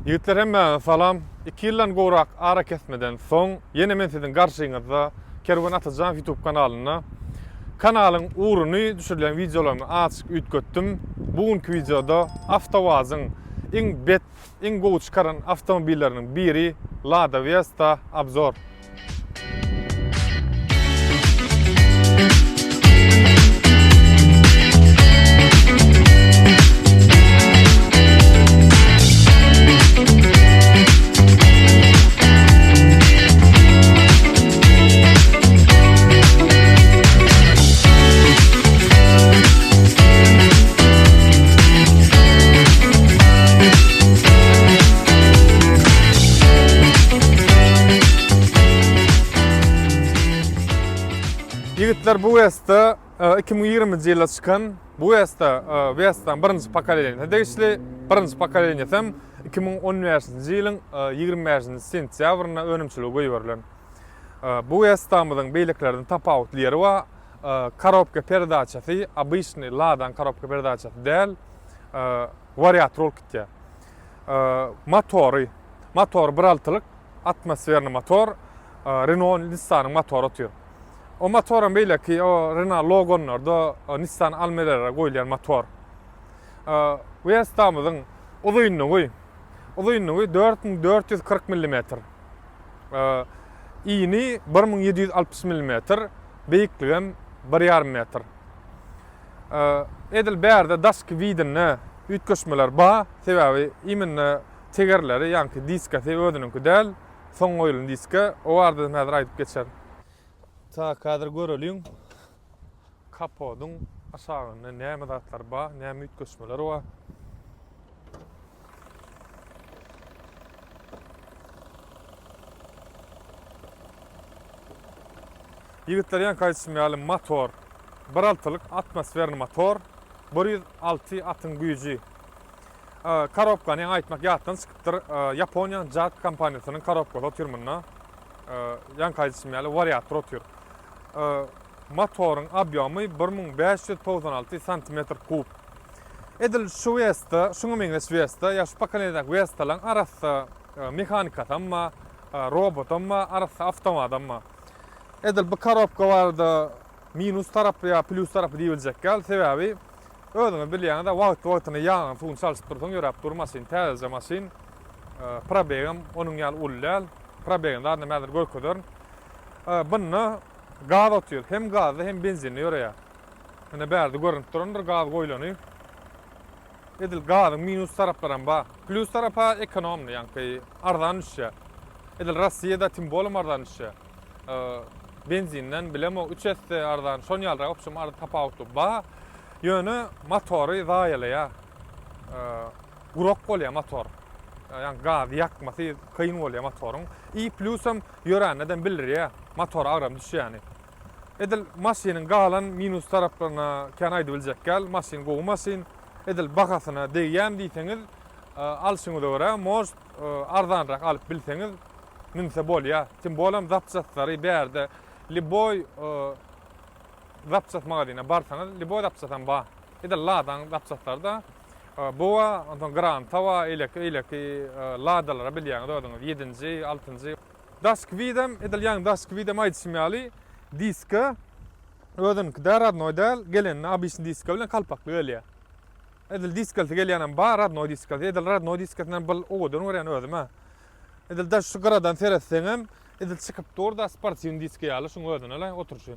Ýigitler hemmäňize salam. 2 ýyldan gowrak arakesmeden soň ýene men siziň garşyňyzda Kerwen Atajanow YouTube kanalynda. Kanalyň ugruny düşürilen wideolarymy azajyk üýtgetdim. Bu günki wideoda Awtowazyň iň bet, iň gowy çykaran awtomobilleriniň biri Lada Vesta obzor. Ýigitler bu Vesta 2020-nji ýylda çykan bu Vesta Vestanyň birinji pokoleniýasyna degişli. Birinji pokoleniýasy hem 2015-nji ýylyň 25-nji sentýabrynda önümçilige goýberilen. Bu Vestamyzyň beýlekilerden tapawutly ýeri bar. Korobka peredaçasy obyçnyý Ladaň korobka peredaçasy däl. Wariator bolup gitýär. Motory, motory bir altylyk atmosferny motor, Renault Nissanyň motory otyr. O motoram beýleki o Renault Loganlarda, Nissan Almeralere goýulýan motor. Vestamyzyň uzynlygy, uzynlygy 4440 millimetr. Ini 1760 millimetr, beýikligem bir ýarym metr. Edil bärde daşky widinde üýtgeşmeler bar, sebäbi imенно tegerleri, ýaňky diskasy özüniňki däl, soň goýulan diska, o barada hem häzir aýdyp geçerin. Tak, häzir göreliň, kapodyň aşagynda näme zatlar bar, näme üýtgeşmeler bar. Ýigitler ýaňky aýdyşym ýaly motor. Bir altylyk atmosferny motor. 106 atyň güýji. Korobkany ýaňy aýtmak ýatdan çykypdyr. Ýaponiýanyň JAC kompaniýasynyň korobkasy otyr munda. Ýaňky aýdyşym ýaly wariator otyr. Motoryň obýomy 1596 santimetr kub. Edil şu Vesta, şuňa meňzeş Vesta, ýa şu pokoleniýadäki Vestalaryň arassa mehanikasam bar, robotam bar, arassa awtomatam bar. Edil bu korobka barada minus tarapy ýa plýus tarapy diýibiljek däl, sebäbi özüňiz bilýäňiz-ä wagtly-wagtynda ýagyny suwuny çalşyp dursaň ýöräp dur maşyn, täzeje maşyn. Probegem onuň ýaly uly däl. Probegini zadyny häzir görkezerin. Bunda gaz otyr, hem gazda hem benzinde ýöreýär. Ine bärde görünip durandyr gaz goýlany. Edil gazyň minus taraplaram bar. Plýus tarapa ekonomny, ýaňky arzan düşýär. Edil Rossiýada tim bolem arzan düşýär. Benzinden bilemok 3 esse arzan, şon ýalyrak opşum ar tapawutly bar. Ýöne motory zaýalaýar. Gurak bolýar motor. Ýagny gazy ýakmasy kyn bolýar motoryň. I plýusam ýörände-de bildirýär motora agram düşýäni. Edil maşynyň galan minus taraplaryna kän aýdybiljek däl. Maşyn gowy maşyn. Edil bahasyna degýämi diýseňiz, alşyňyza görä, может, arzanrak alyp bilseňiz, münse bolýar. Tim bolem zapçastlary bärde lýuboý zapçast magazyna barsaňyz, lýuboý zapçastam bar. Edil Ladaň zapçastlary-da. Bu bar, onsoň Granta bar, eýleki, eýleki Ladalara bilýäňiz özüňiz, ýedinji, altynjy. Daşky widem, edil ýaňy daşky widem aýdyşym ýaly, diska özüniňki däl, radnoý däl, gelende obyçnyý diska bilen kalpakly gelýär. Edil diskalysy gelýänem bar, radnoý diskalysy. Edil radnoý diskasyndan bir owadan görýän özüm-ä. Edil daş şu gyradan seretseňem, edil çykyp dur-da sportiwnyý diska ýaly şuň özüne-le oturyşy.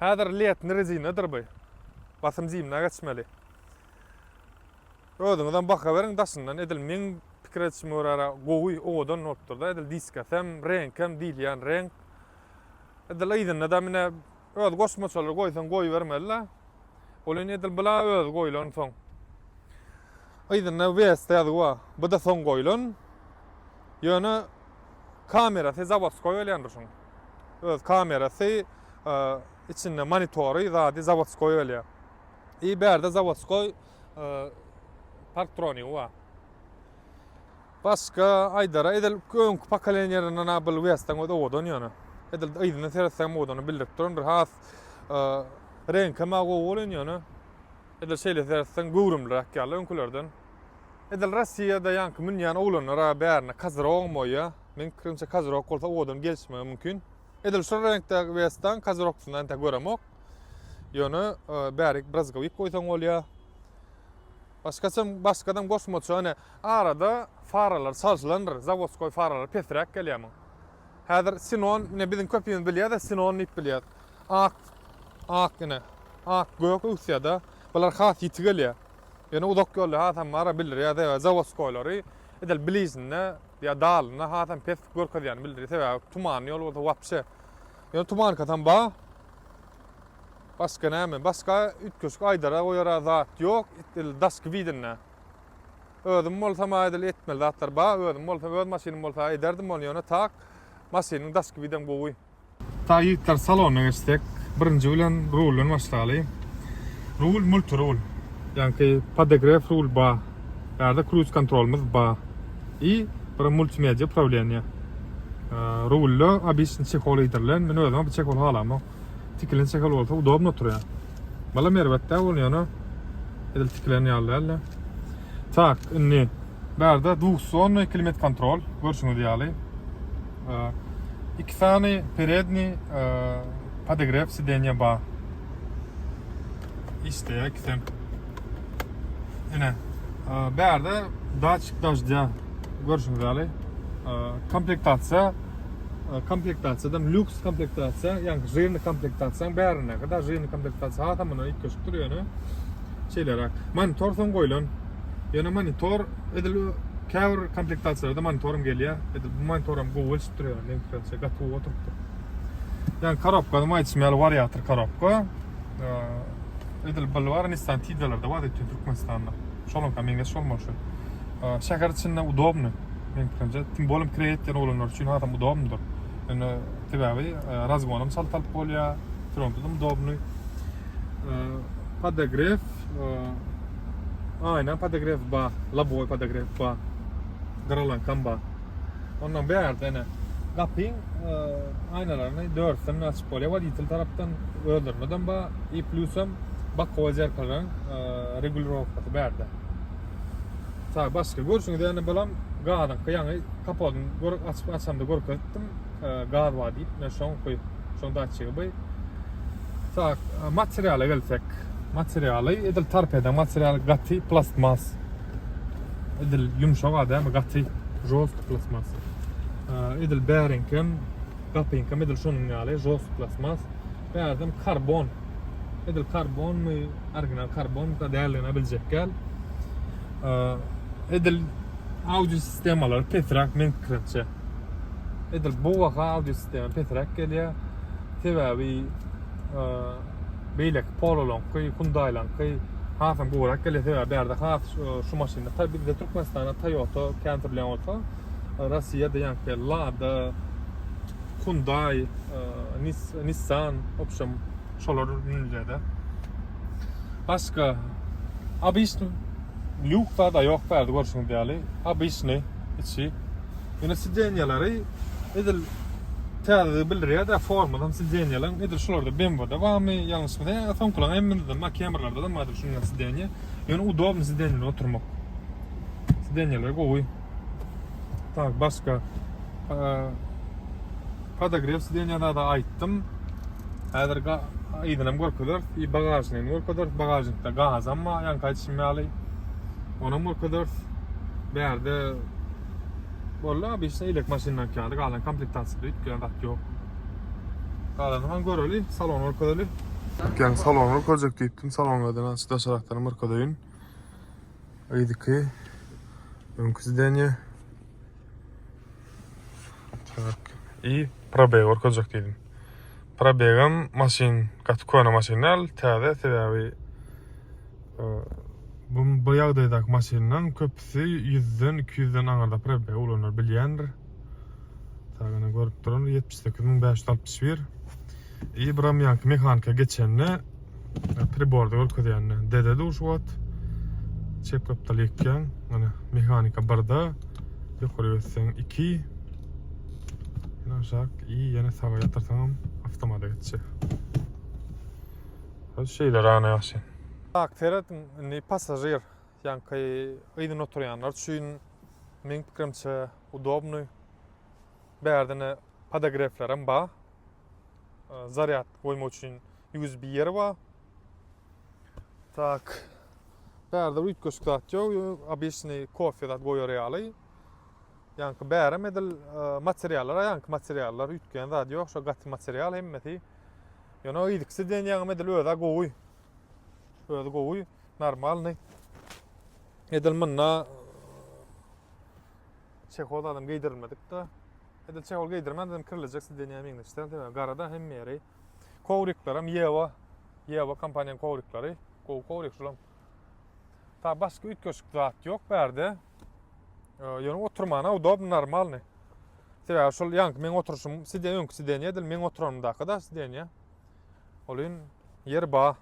Häzir letni rezinadyr bu. Basym zimna geçmeli. Özüňizem baha beriň daşyndan edil meň pikir edişime görä gowy owadan bolupdyrda edil diskasam reňkem diýilýän reňk edil yzynda-da mine öz goşmaçalary goýsaň goýbermelidä ol indi edil bula özi goýlan soň yzynda Vesta ýazuwy bar bu-da soň goýlan ýöne kamerasy zawodskoý gelýändir şuň öz kamerasy içinde monitory zady zawodskoý gelýär i bärde zawodskoý Parktronigi bar. Başga aýdara edil öňki pokoleniýalaryndan ha bu Vestaň özi owadan ýöne. Edil yzyndan seretseň owadany bildirip durandyr. Has reňkem ha gowy bolan ýöne. Edil şeýle seretseň göwrümliräk ýaly öňkülerden. Edil Rossiýada ýaňky münýän oglanlar-a bärine Kozirogam goýýar. Meň pikirimçe Kozirog bolsa owadan gelişmegi mümkin. Edil şol reňkdäki Westaň Kozirogsyny entek göremok. Ýöne bärik brazgowik goýsaň bolýar. Başgaçam başgadam goşmaça ine arada faralar çalşylandyr. Zawodskoý faralar pesräk gelýär muň. Häzir Sinon ine biziň köpimiz bilýär-de Sinon diýip bilýär. Ak ak ine ak gök öwüsýär-de. Bular has ýiti gelýär. Ýöne uzak ýolda hasam bara bildirýär sebäbi zawodskoýlary edil blizinde ýa dalynda hasam pes görkezýäni bildirýär. Sebäbi tumanly ýol bolsa wapşe. Ýöne tumankasam bar. Başga näme? Başga üýtgeşik aýdara goýara zat ýok edil daşky widinde. Özüm bolsam-a edil etmeli zatlar bar. Özüm bolsam, öz maşynym bolsa ederdim ony ýöne tak maşynyň daşky widem gowy. Tak ýigitler salona geçsek birinji bilen ruldan başlaly. Rul multi rul. Ýaňky podogrew rul ba. Bärde kruz kontrolymyz ba. I bir multimedia uprawleniýe. Rulda obiçny çehol geýdirilen. Men özüm bu çehol halamok. Tikilen çehol bolsa udobno oturýar. Balam erbet däl ol ýöne edil tikilen ýaly däl-de. Tak indi bärde dwuhzonnyý klimat kontrol görşüňiz ýaly. Iki sany peredniý podogrew sidenýa bar. Işleýär ikisem. Ine, bärde datçik daždýa görşüňiz ýaly. Komplektasiýa komplektasiýadan lýuks komplektasiýa, ýagny žirny komplektasiýaň bärindäki da žirny komplektasiýa hasam mundan üýtgeşikdir ýöne şeýleräk. Monitor soň goýlan. Ýöne monitor edil käbir komplektasiýalarda monitoram gelýär. Edil bu monitoram gowy gelşipdir ýöne meň pikirimçe gaty gowy oturypdyr. Ýagny korobkany aýdyşym ýaly wariator korobka. Edil bil bar Nissan Tidalarda bar öýtýän Türkmenistanda. Şolaňka meňzeş bolmaly şu. Şäher içinde udobny. Meň pikirimçe, tim bolem kireý etýän oglanlar üçin hasam udobnydyr. Ýöne sebäbi razgonam çalt alyp bolýar, fronta-da udobny. Podogrew aýna podogrew bar, lobowy podogrew bar. Gyralaňkam bar. Ondan bärde ene gapyň aýnalaryny dörtden açyp bolýar. Woditel tarapdan özlerinde-dem bar. I plusam bokowy zerkalaryň regulirowkasy bärde. Sag başga görşüňiz ýaly bulam gazyňky ýaňy kapodyny gör açyp açamda görkezipdim. Gaz bar diýip, men şoňky şoň datçigi bu. Tak, materiala gelsek. Materialy edil torpeda materialy gaty plastmas. Edil ýumşak a dämi gaty žostky plastmas. Edil bäriňkem gapyňkam edil şonuň ýaly žostky plastmas. Bärdem karbon. Edil karbonmy, original karbonmy däldigini biljek gel. Edil audio sistemalary pesräk meň pikirimçe. Edil bu baha audio sistema pesräk gelýär. Sebäbi beýleki Polo-laňky, Hyundai-laňky hasam gowurak gelýär. Sebäbi bärde has şu maşynda ta bizde Türkmenistanda Toyota kän sürülýän bolsa, Rossiýada ýaňky Lada, Hyundai, Nissan, obşem şolar münülýär-de. Başga obyçny lýuk zada ýok bärde görşüňiz ýaly. Obyçny içi. Ýöne sidenýalary edil täzedigi bildirýär-de, formadan sidenýalaryň edil şularda BMW-da barmy, ýalňyşmasam, ýa soňkularyň hemmesinde bar, Camry-larda-da bar edil şunuň ýaly sidenýa. Ýöne udobny sidenýada oturmak. Sidenýalar gowy. Tak, başga podogrew sidenýada-da aýtdym. Häzir yzynam görkezeris, i bagažnigini görkezeris. Bagažnikde gazam bar, ýaňky aýdyşym ýaly. Onam görkezeris. Bärde boldy, obyçny eýlek maşyndaky ýaly galan komplektasiýada üýtgän zat ýok. Galanyny hem göreli, salony görkezeli. Ýaňy salony görkezjek diýipdim, salonlardan azajyk daşarakdan görkezeýin. Yzky, öňki sidenýe. Tak. I probeg görkezjek diýdim. Probegem maşyn gaty köne maşyn däl, täze sebäbi e, bu bu ýagdaýdaky maşynlaryň köpüsi 100-den 200-den aňyrda probeg ulanar bilýändir. Tagana görüp duran 78561. I biram ýaňky mehanika geçende priborda görkezýände dede dur şu wagt. Çep gapdal ýekýäň. Mana mehanika birde, ýokary ötseň 2. Ýene aşak, i ýene saga ýatyrsaňam awtomata geçjek. Şeýle rana ýagşy. Tak, serediň indi passažir. Ýaňky yzynda oturýanlar üçin meň pikirimçe udobnyý. Bärde-ne podogreflerem bar. Zarýad goýmak üçin USB ýeri bar. Tak. Bärde üýtgeşik zat ýok. Obyçnyý kofe zat goýar ýaly. Ýaňky bärem edil materiallar, ýaňky materiallar üýtgän zat ýok. Şo gaty material hemmesi. Ýöne yzky sidenýaňam edil öz-ä gowy. Özi gowy, normalny. Edil munda çehol adam geýdirilmedik-de. Edil çehol geýdirmän dedim kirlejek sidenýä meňzeşden. Sebäbi garada hemme ýeri. Kowriklerem Ýewa. Ýewa kompaniýanyň kowrikleri. Gowy kowrik şulam. Ta başga üýtgeşik zat ýok bärde. Ýöne oturmana udobny, normalny. Sebäbi şol ýaňky meň oturyşym siden öňki sidenýa edil meň oturanymdaky da sidenýa. Olyn ýer ba.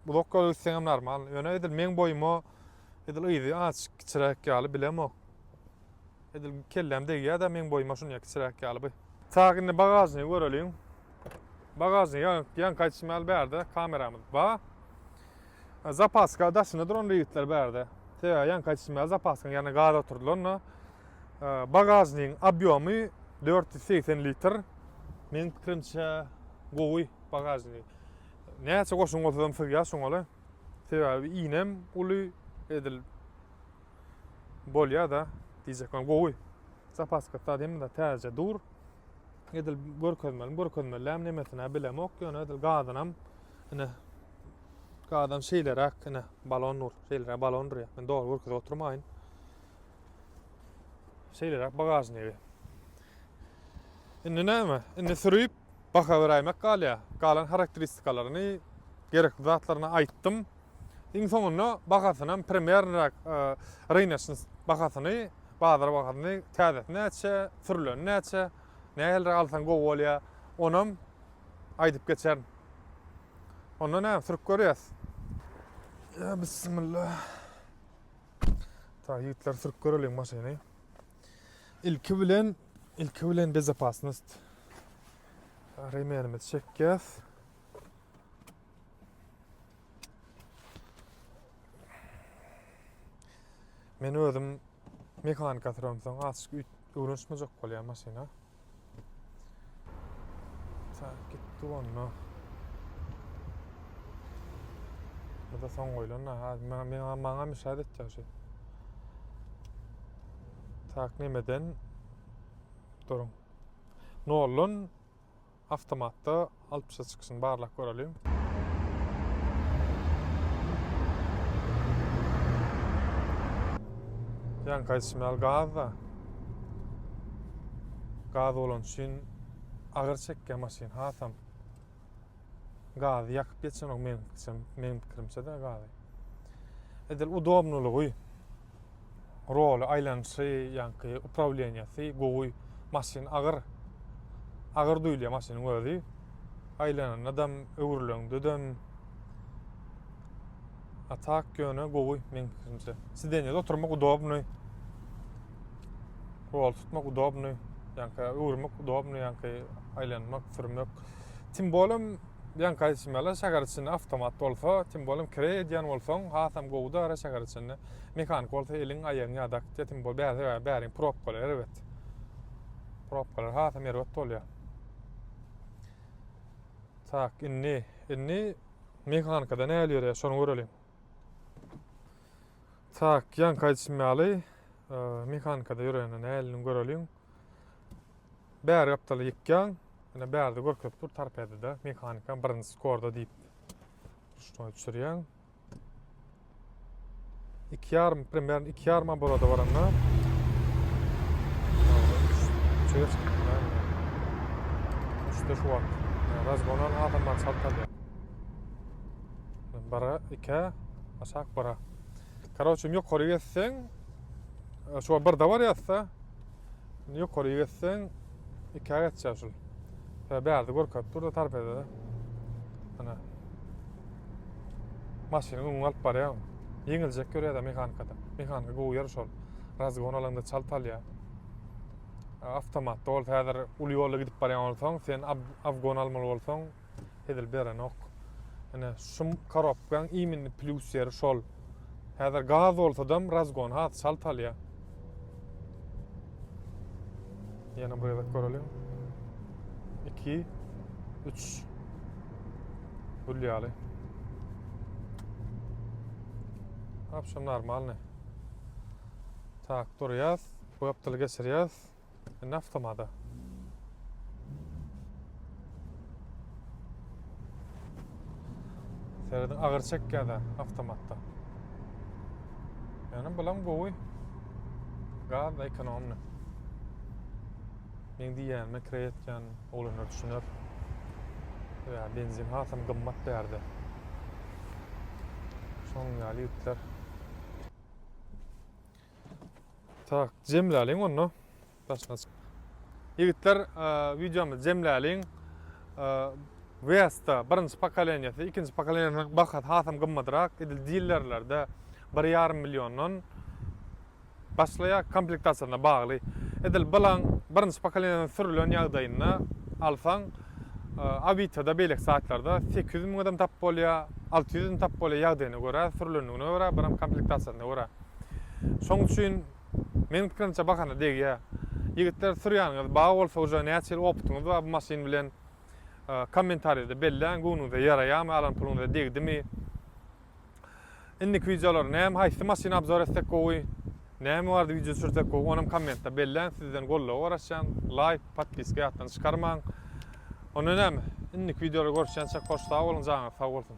Uzak ýol gitseňem normal. Ýöne edil meň boýuma edil yzy azajyk kiçiräk ýaly bilemok. Edil kelläm degýär-de meň boýuma şunýa kiçiräk ýaly bu. Tak indi bagažnigi göreliň. Bagažnigi ýaňky aýdyşym ýaly bärde kameramyz ba. Zapaska daşynda duran ýigitler bärde. Sebäbi ýaňky aýdyşym ýaly zapaskanyň ýerine gaz oturdylan-da. Bagažnigiň obýomy 480 litr. Meň pikirimçe gowy bagažnik. Näçe goşun bolsadam sygýar şoňaly. Sebäbi inem uly edil bolýar-da diýjek bolýan gowy. Zapaska zat hemme zat täzeje dur. Edil görkezmelimi, görkezmeli dälmi nemesini bilemok, ýöne edil gazynam ine gazam şeýleräk ine balon dur. Şeýleräk balon durýar. Men dogry görkezip oturmaýyn. Şeýleräk bagažnigi. Indi näme? Indi sürüp baha beräýmek galýar. Galan harakteristikalaryny, gerekli zatlaryny aýtdym. Iň soňunda bahasynam primernyrak e, rynasyn bahasyny, bazar bahasyny, täzesi näçe, sürüleni näçe, nähiliräk alsaň gowy bolýar, onam aýdyp geçerin. Onda näme, sürüp görýäs. Ýa bismillah. Tak, ýigitler sürüp göreliň maşyny. Ilki bilen, ilki bilen bezopasnost. Remenimizi çekýäs. Men özüm mehanika süremsoň azajyk öwrenişmejek bolýan maşyna. Tak, gitdi onda. Bu da soň goýlan da. Ha, maňa maňa müşahit etýär şu. Tak, nemeden duruň. Noldan Awtomatda altmyşa çykyşyny barlap göreliň. Ýaňky aýdyşym ýaly gaz-da. Gaz bolany üçin agyr çekýär maşyn hasam. Gazy ýakyp geçenok meň pikirimçe, meň pikirimçe-de gazy. Edil udobnylygy roly aýlanyşy, ýaňky uprawleniýasy gowy. Maşyn agyr. Agyr duýulýar maşynyň özi. Aýlanandam, öwrüleňdedem A tak ýöne gowy meň pikirimçe. Sidenýede oturmak udobny. Rol tutmak udobny. Ýaňky öwürmek udobny, ýaňky aýlanmak, sürmek. Tim bolem Ýaňky aýdyşym ýaly, şäher içinde awtomat bolsa, tim bolem kireý edýän bolsaň, hasam gowy dara şäher içinde. Mehanik bolsa eliň, aýagyň ýada akýar, tim bol bäri sebäbi bäriň probkalar erbet. Probkalar hasam erbet bolýar. Tak, indi, indi mehanikada nähili ýörýär, şony göreliň. Tak, ýaňky aýdyşym ýaly, mehanikada ýörende nähilini göreliň. Bäri gapdaly ýykýaň. Ine bärde görkezip dur torpedada mehanika birinji skorda diýip. Ruşnoý düşürýäň. Iki ýarym, primerno iki ýarym oboroda baranda. Üçe geçdik. Üçde şu wagt. Razgonan adamlar çalt alýar. Bara, ikä, aşak bara. Karoçe, ýokary geçseň, şu wagt birde barýasda, Ýokary geçseň ikä geçýär şul. Tä bärde görkezip dur-da torpedada. Ana. Maşynyň öňüňi alyp barýar. Ýeňiljek ýörýär-de mehanikada. Mehanika gowy ýeri şol. Razgon alanda çalt alýar. Awtomatda bolsa häzir uly ýolda gidip barýan bolsaň, sen abgon almaly bolsaň, hezil berenok. Ine, şu korobkaň iminli plýus ýeri şol. Häzir gaz bolsadam razgon has çalt alýar. Ýene bir gezek göreliň. 2 3 Gül ýaly. Apşam normalny. Tak durýas. Bu gapdaly geçirýäs. Indi awtomata. Serediň agyr çekýär-de awtomatda. Ýöne bulam gowy. Gaz da ekonomny. Meň diýýänime kireý etýän oglanlar düşüner. Ýa benzin hasam gymmat bärde. Şonuň ýaly ýigitler. Tak, jemläliň onda. Daşyna çyk. Ýigitler, wideomyzy jemläliň. Vesta birinji pokoleniýasy, ikinji pokoleniýasynyň bahasy hasam gymmadrak. Edil dillerlerde 1,5 milliondan başlaýar, komplektasiýasyna bagly. Edil bilaň birinji pokoleniýasynyň sürülen ýagdaýynda alsaň, Avitoda beýleki saýtlarda 800 müňedem tapyp bolýar, 600 tapyp bolýar ýagdaýyna görä, sürülenligine görä, biram komplektasiýasyna görä. Şoň üçin meniň pikirimçe bahana degýär. Ýigitler sürýäniňiz bar bolsa uje näçe ýyl opytyňyz bar bu maşyn bilen kommentariýada belläň göwnüňize ýaraýarmy alan puluňyza degdimi. Indiki wideolar näme haýsy maşyny obzor etsek gowy näme barada wideo düşürsek gowy onam kommentde belläň sizden goldawa garaşýan laýk podpiska ýatdan çykarmaň. Onda näme indiki wideolarda görüşýänçä hoş sag boluň janyňyz sag bolsun.